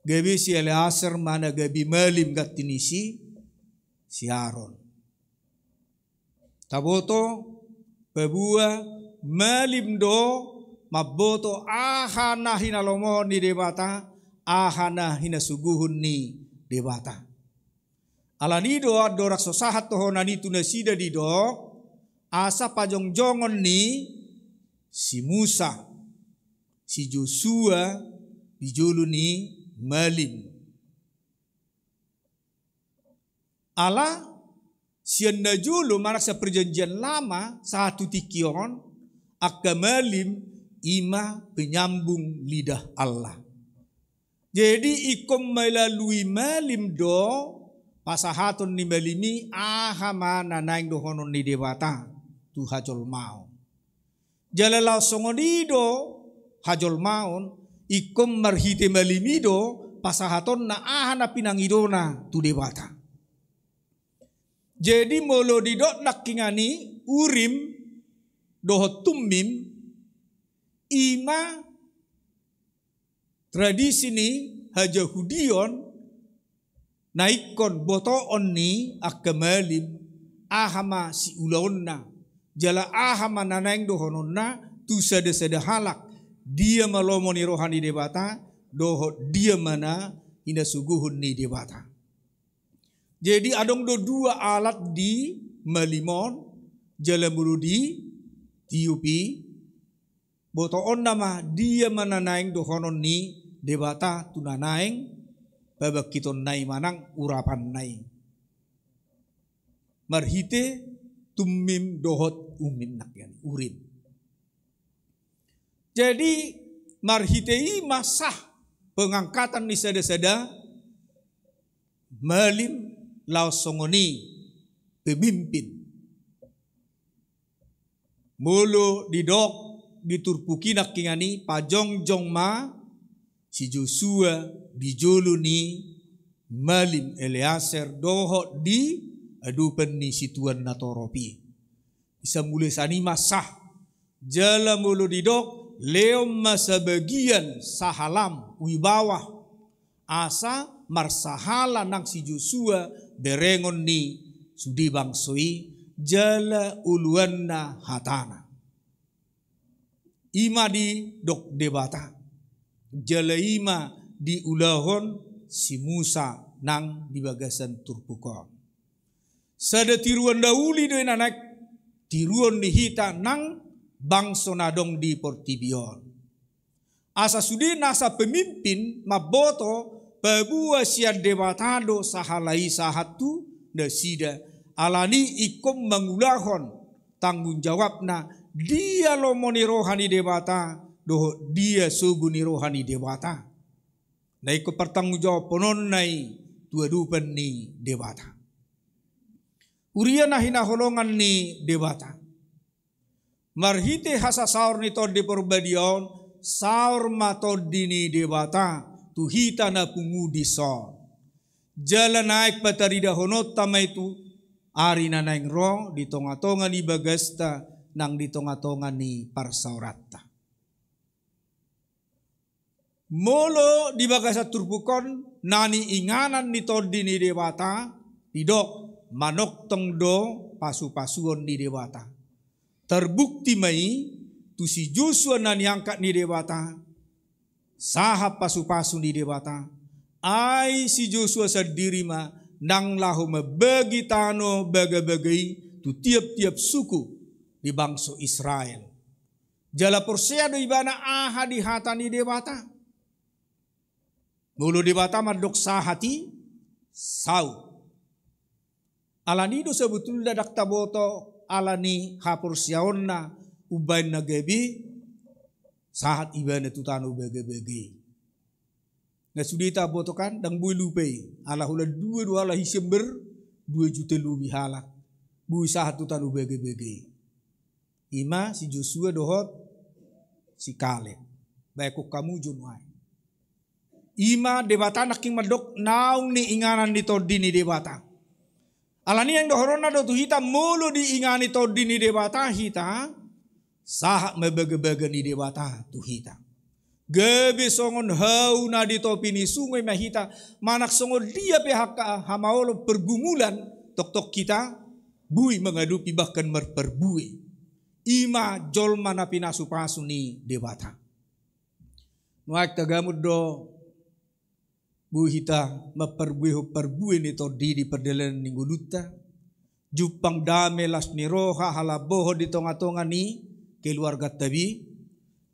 Gabe si Eleasar ma na gabe malim ganti ni si, si Aron. Taboto, paboa malim do mamboto aha na hinalomohon ni Debata, aha na hinasuguhon ni Debata. Alani do andorang so sahat tohonan i tu nasida didok, asa pajongjongon ni si Musa, si Josua di jolo ni malim. Ala sian na jolo manang sian Perjanjian Lama sahat tu tingki on, angka malim i ma penyambung lidah Allah. Jadi ingkon melalui malim do pasahaton ni malim i aha ma na naeng dohonon ni Debata tu hajolmaon. Jala laos songon i do hajolmaon, ingkon marhite malim i do pasahatonna aha na pinangidona tu Debata. Jadi molo didok nangkiningan i Urim dohot Tumim, i ma tradisi ni hajahudion na ingkon botoon ni angka malim, aha ma siulaonna, jala aha ma na naeng dohononna tu sada-sada halak, dia ma lomo ni roha ni Debata, dohot dia ma na hinasuguhon ni Debata. Jadi adong do dua alat di malim on, jala molo ditiup i, botoonna ma dia ma na naeng dohonon ni Debata tu na naeng pabangkitonna i manang urapanna i. Marhite Tumim dohot Umim nangkiningan i, Urim. Jadi marhite i ma sah pengangkatan ni sada-sada malim laos songon i pemimpin. Molo didok di turpuk i nangkiningan i, pajongjong ma si Josua di jolo ni malim Eleasar dohot di adopan ni situan natorop i. Isa mulai sian i ma sah. Jala molo didok, lehon ma sabagian sahalam, wibawa, asa marsahala nang si Josua berengon ni sude bangso i, jala oloanna hatana. I ma didok Debata, jala i ma diulahon si Musa nang di bagasan turpuk on. Sada tiruan na uli do i na naeng tiruon ni hita nang bangso na adong di portibi on. Asa sude nasa pemimpin mamboto paboa sian Debata do sahala i sahat tu nasida, alani ingkon mangulahon tanggung jawabna, dia lomo ni roha ni Debata dohot dia sogo ni roha ni Debata. Na ingkon partanggung jawabhononna i tu adopan ni Debata. Huria na hinaholongan ni Debata. Marhite hasasaor ni Tondi Porbadia on, saor ma Tondi ni Debata tu hita na pungu dison. Jala naeng pataridahononta ma i tu ari na naeng ro di tongatonga ni bagasta nang di tongatonga ni parsaoranta. Molo di bagasan turpuk on, na niinganan ni Tondi ni Debata, didok, manongtong do pasupasuon ni Debata. Tarbukti ma i tu si Josua na niangkat ni Debata sahat pasupasu ni Debata. Ai si Josua sandiri ma nang laho mambagi tano bagabaga i tu tiaptiap suku di bangso Israel. Jala porsea do ibana aha di hata ni Debata. Molo Debata mandok sahat i, saut. Alani do sebetulna ndang taboto alani haporseaonna umbaen na gabe sahat ibana tu tano bagabaga i. Na sude taboto kan, ndang boi lupa i. Ala holan dua do halak i sian ber, dua juta lobi halak. Boi sahat tu tano bagabaga i. I ma si Josua dohot si Kaleb. Baen hamu jo nuaeng. I ma Debata nangkin mandok naung niinganan ni Tondi ni Debata. Alani i naeng dohononna do tu hita, molo diingani Tondi ni Debata hita, sahat ma bagabaga ni Debata tu hita. Gabe songon hau na di topi ni sungai ma hita, manang songon dia pe angka hamaolon pergumulan, tongtong hita boi mangadopi bahkan marparbue. I ma jolma na pinasupasu ni Debata. Nuaeng tagamon do boi hita mamparbuehon parbue ni Tondi di pardalanan ni ngolunta. Jumpang dame, las ni roha, halambohon di tongatonga ni keluarganta be,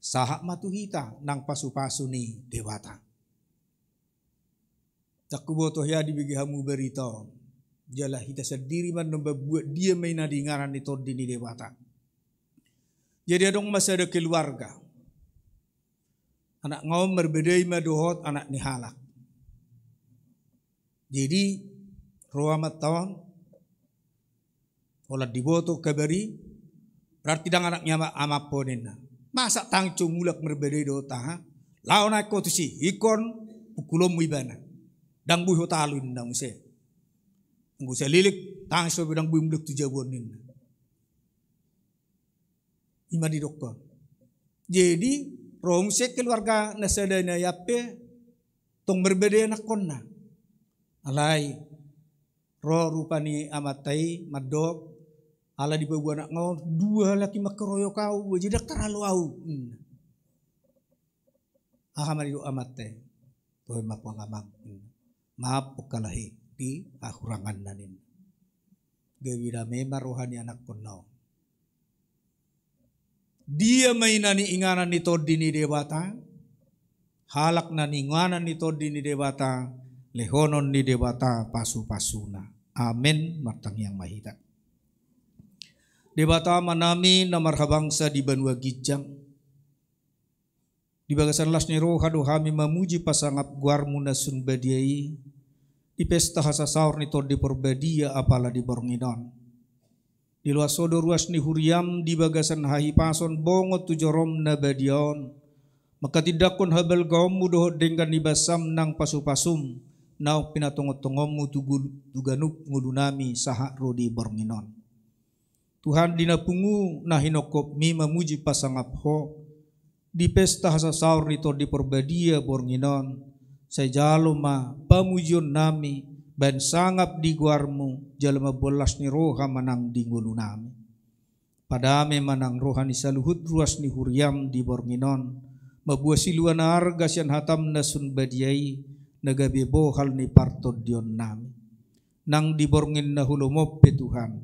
sahat ma tu hita nang pasupasu ni Debata. Ndang huboto hea dibege hamu barita on. Jala hita sandiri ma annon mambuat dia ma i na diinganan ni Tondi ni Debata. Jadi adong ma sada keluarga. Anakna on marbadai ma dohot anak ni halak. Jadi ro amanta on, holan diboto kabar i, berarti ndang anak ni ama-, amangku ninna. Masa tangan so mulak marbadai dohot aha? Laho naeng ho tusi, ingkon pungkulonmu ibana. Ndang boi ho talu ninna muse. Anggo saleleng tangan so pe ndang boi mulak tu jabu on ninna. I ma didokkon. Jadi ro muse keluarga na sada na i, ampe tong marbadai anakkonna. Alai ro rupani amanta i mandok, ala dipaboa anakna on, dua halak i mangkaroyok au, jadi ndang taralo au. Hmm. Aha ma didok amanta i? Toe ma puang amang. Maaf, pungkalahi di hahuranganna ninna. Gabe dame ma roha ni anakkonna on. Dia ma i na niinganan ni Tondi ni Debata? Halak na niinganan ni Tondi ni Debata, lehonon ni Debata pasupasuna. Amen. Martangiang ma hita. Debata Amanami na marhabangsa di banua ginjang, di bagasan las ni roha do hami mamuji pasangap goarmu na sun badia i, di pesta hasasaor ni Tondi Porbadia apala di borngin on. Diloas Ho do ruas ni huriaM di bagasan hahipason bongot tu joroM na badia on, manghatindanghon habalgaonMu dohot denggan ni basam nang pasupasum, naung pinatongontongonMu tu gul-, tu ganup ngolunami sahat ro di borngin on. Tuhan, di na pungu na hinongkopMi mamuji pasangap Ho, di pesta hasasaor ni Tondi Parbadia borngin on, sai jalo ma pamujionnami bahen sangap di goarMu, jala mamboan las ni roha manang di ngolunami. Padame manang roha ni saluhut ruas ni huriaM di borngin on, mamboan silua na arga sian hataM na sun badia i, na gabe bohal ni partondionnami. Nang di borngin na holom on pe Tuhan,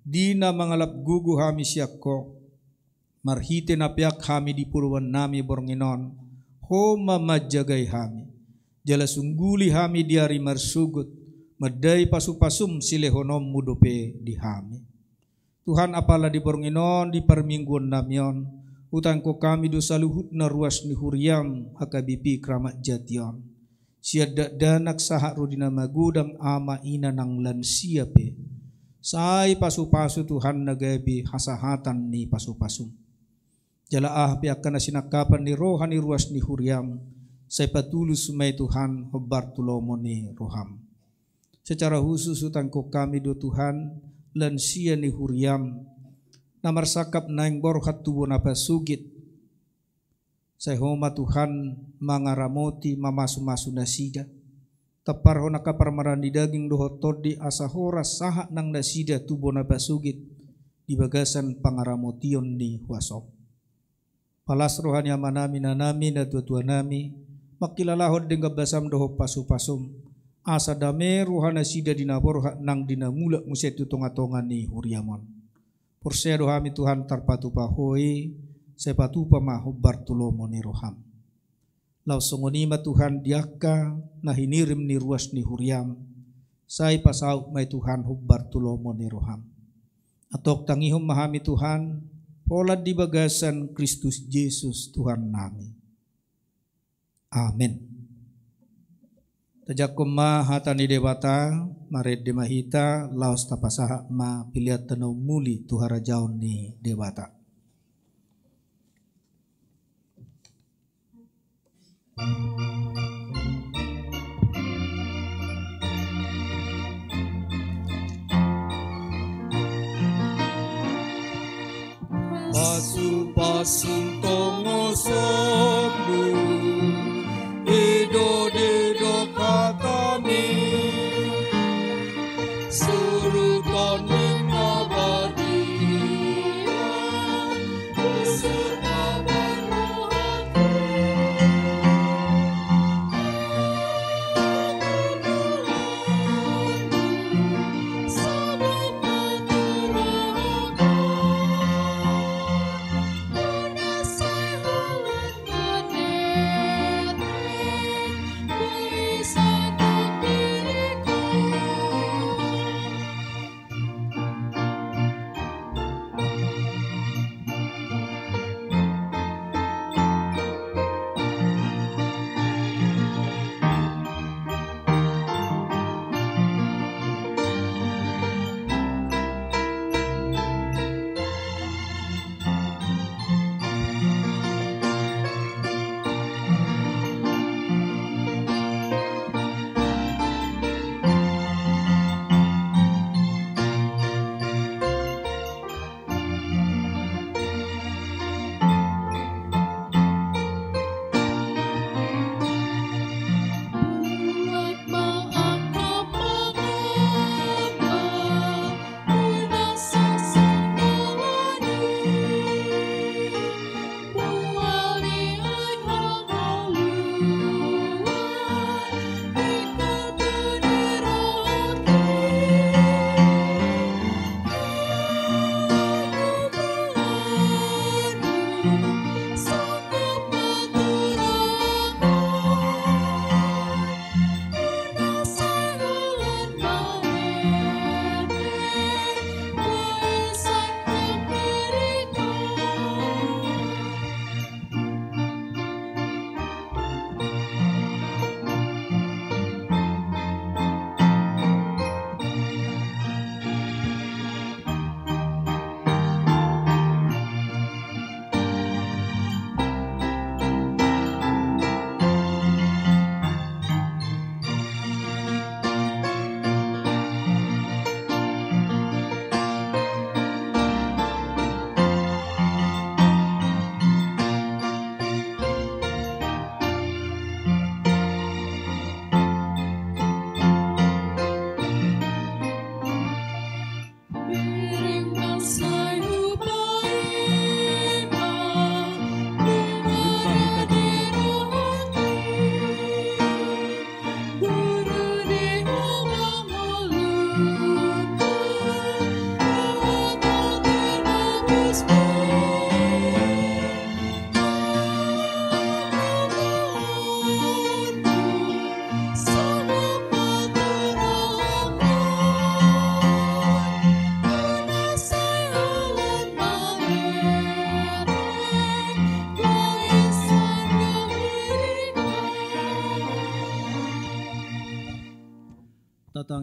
di na mangalap gogo hami sian Ho, marhite na peak hami di poloannami borngin on, Ho ma manjagai hami. Jala sungguli hami di ari marsogot, mandai pasupasum silehononMu dope di hami. Tuhan, apala di borngin on di parmingguonnami on, hutahonon hami do saluhutna ruas ni huriaM H K B P Kramat Jati on. Sian dakdanak sahat ro di na magodang ama ina nang lansia pe. Sai pasupasu Tuhan na gabe hasahatan ni pasupasum. Jala aha pe angka na sinangkapan ni roha ni ruas ni huriaM, sai patulus ma i Tuhan hombar tu lomo ni rohaM. Secara khusus hutahonon hami do Tuhan, lansia ni huriaM, na marsangkap naeng borhat tu bona pasogit. Sai Ho ma Tuhan mangaramoti, mamasumasu nasida. Tamparhon angka parmaraan ni daging dohot tondi asa horas sahat nang nasida tu bona pasogit di bagasan pangaramotion ni huasoM. Palas roha ni amanami, inanami, natuatuanami, mangkilalahon denggan basaM dohot pasupasum, asa dame roha nasida di na borhat nang di na mulak muse tu tongatonga ni huriaM on. Porsea do hami Tuhan tarpatupa Ho i, sai patupa ma hombar tu lomo ni rohaM. Laos songon i ma Tuhan di angka na hinirim ni ruas ni huriaM, sai pasaut ma i Tuhan hombar tu lomo ni rohaM. Antong tangihon ma hami Tuhan, holan di bagasan Kristus Jesus Tuhannami. Amen. Tajangkon ma hata ni Debata, marende ma hita, laos tapasahat ma pelean na umuli tu harajaon ni Debata. Pasupasu tongosonMu, i do didok hatami, suruton ni na badia.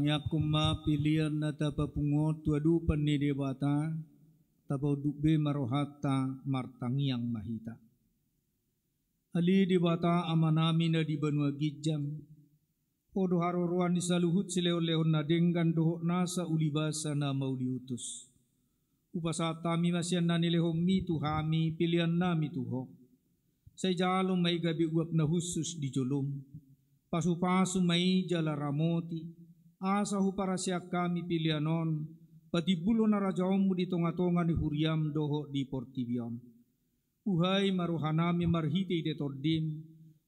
Niangkon ma pelean na tapapungu on tu adopan ni Debata, tapaunduk be ma rohanta, martangiang ma hita. Ale Debata Amanami na di banua ginjang, Ho do haroroan ni saluhut silehonlehon na denggan dohot nasa ulibasa na mauliutus. Hupasahat hami ma sian na nilehonMi tu hami peleannami tu Ho. Sai jalo ma i gabe uap na hushus di jolom. Pasupasu ma i jala ramoti, asa huparaseang hami pelean on patimbulhon harajaonMu di tongatonga ni huriaM dohot di portibi on. Buhai ma rohanami marhitehite TondiM,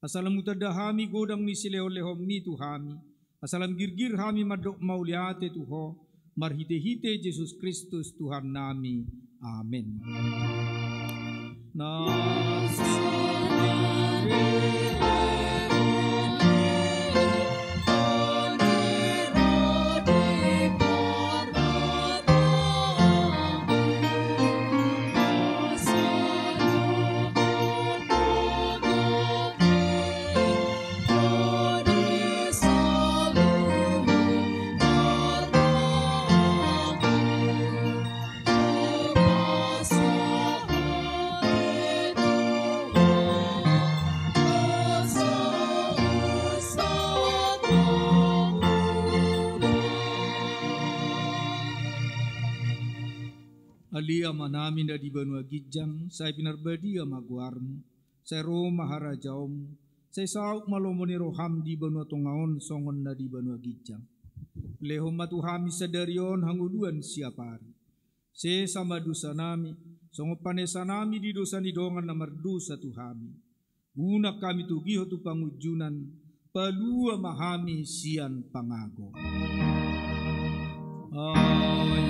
asa lam hutanda hami godang ni silehonlehonMi tu hami, asa lam girgir hami mandok mauliate tu Ho, marhitehite Jesus Kristus Tuhannami. Amen. Na Ale Amanami na di banua ginjang, sai pinarbadia ma goarMu, sai ro ma harajaonMu, sai saut ma lomo ni rohaM di banua tonga on songon na di banua ginjang. Lehon ma tu hami sadari on hangoluan siapari. Sesa ma dosanami, songon panesanami di dosa ni dongan na mardosa tu hami. Unang hami togihon tu pangunjunan, palua ma hami sian pangago. Ai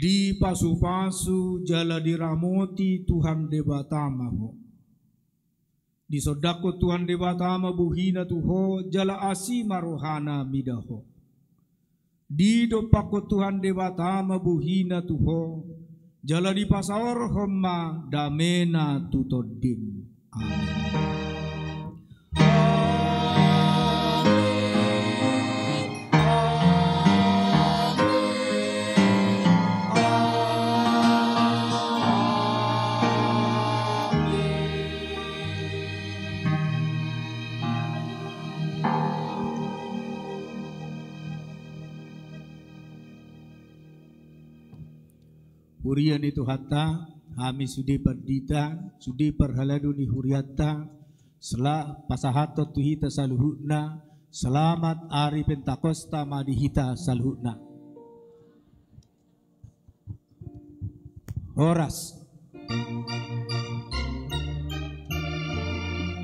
Dipasupasu jala diramoti Tuhan Debata ma ho. Disondangkon Tuhan Debata ma bohina tu ho, jala asi ma rohana mida ho. Didompakkon Tuhan Debata ma bohina tu ho, jala dipasaorhon ma damena tu tondim. Amen. Huria ni Tuhanta, hami sude pandita, sude parhalado ni hurianta, sela-, pasahathon tu hita saluhutna, selamat ari Pentakosta ma di hita saluhutna. Horas.